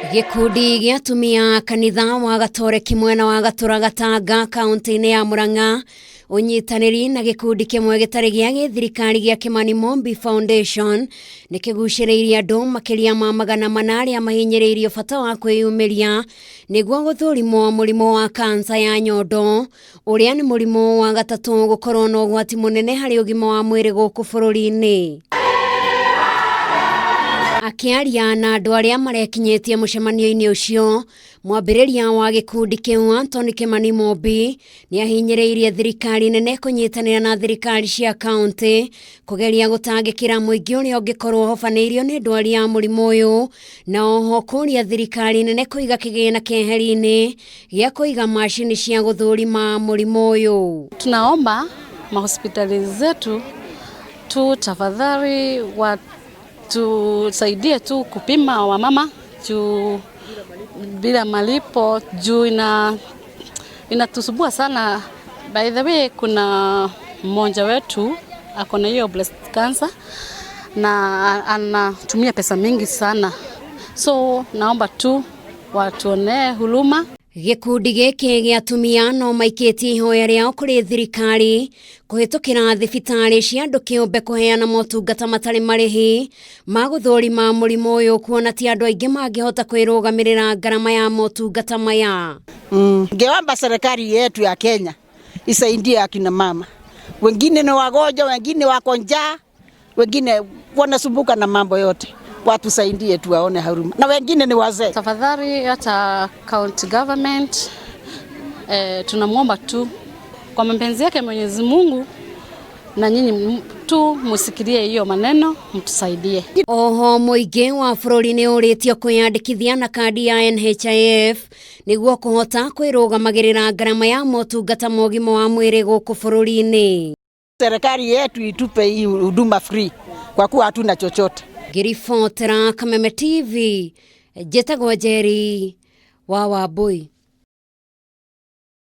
Gĩkundi gĩa atumia a kanitha wa Gatoreki mwena wa Gatũra Gatanga kaunti-inĩ ya Murang'a ũnyitanĩri na gĩkundi kĩmwe gĩtarĩ gĩa gĩthirikari gĩa Kimani Mombi Foundation nĩ kĩgucĩrĩirie andũ makĩria ma 400 arĩa mahinyĩrĩirio bata wa kwĩyumĩria nĩguo gũthũrimwo mũrimũ wa kansa ya nyondo ũrĩa nĩ mũrimũ wa gatatũ gũkorwo na ũgwati mũnene harĩ ũgima wa mwĩrĩ gũkũ bũrũri-inĩ. Akĩaria na andũ arĩa marekinyĩtie mũcemanio-inĩ ũcio, mwambĩrĩria wa gĩkundi kĩu Anthony Kimani Mombi nĩ ahinyĩrĩirie thirikari nene kũnyitanĩra na thirikari cia kaunti kũgeria gũtangĩkĩra mũingĩ ũrĩa ũngĩkorwo ũhobanĩirio nĩ ndwari ya mũrimũ ũyũ, na oho kũria thirikari nene kũiga kĩgĩna keheri-inĩ gĩa kũiga macini cia gũthũrima mũrimũ ũyũ. Tunaomba mahospitali zetu tu tafadhali watusaidie tu kupima wamama juu bila malipo juu inatusumbua sana. By the way, kuna mmoja wetu ako na hiyo breast cancer na anatumia pesa mingi sana, so naomba tu watuonee huruma. Gĩkundi gĩkĩ gĩa atumia no maikĩtie ihoya rĩao kũrĩ thirikari kũhĩtũkĩra thibitarĩ cia andũ kĩũmbe kũheana motungata matarĩ marĩhi ma gũthũrima mũrimũ ũyũ, kuona ti andũ aingĩ mangĩhota kwĩrũgamĩrĩra ngarama ya motungata maya. Ngeomba serikali yetu ya Kenya isaidie akina mama. Wengine ni wagonjwa, wengine wako njaa, wengine wanasumbuka na mambo yote. Watusaidie tu waone huruma, na wengine ni wazee. Tafadhali hata county government, tunamwomba tu kwa mapenzi yake Mwenyezi Mungu na nyinyi tu musikirie hiyo maneno mtusaidie. Oho mũingĩ wa bũrũri nĩ ũrĩtio kwĩyandĩkithia na kandi ya NHIF nĩguo kũhota kwĩrũgamagĩrĩra ngarama ya motungata ma ũgima wa mwĩrĩ gũkũ bũrũri-inĩ. Serikali yetu itupe hii huduma free kwa kuwa hatuna chochote. Ngĩribotera Kameme TV, njĩtagwo Njeri wa Wambui.